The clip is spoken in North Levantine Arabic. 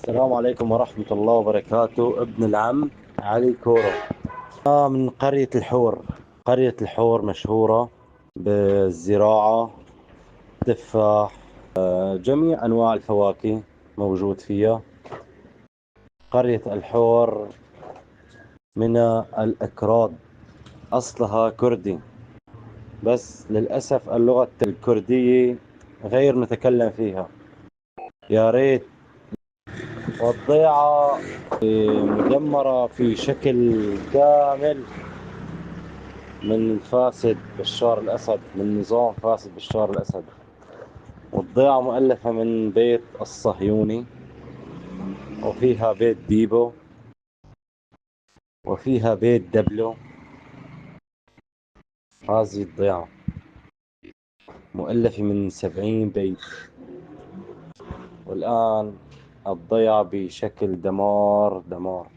السلام عليكم ورحمة الله وبركاته. ابن العم علي كورو من قرية الحور. قرية الحور مشهورة بالزراعة، تفاح، جميع أنواع الفواكه موجود فيها. قرية الحور من الأكراد، أصلها كردي، بس للأسف اللغة الكردية غير متكلم فيها. يا ريت. والضيعة مدمرة في شكل كامل من الفاسد بشار الأسد، من نظام فاسد بشار الأسد. والضيعة مؤلفة من بيت الصهيوني، وفيها بيت ديبو، وفيها بيت دبلو. هذه الضيعة مؤلفة من 70 بيت، والآن الضيعة بشكل دمار دمار.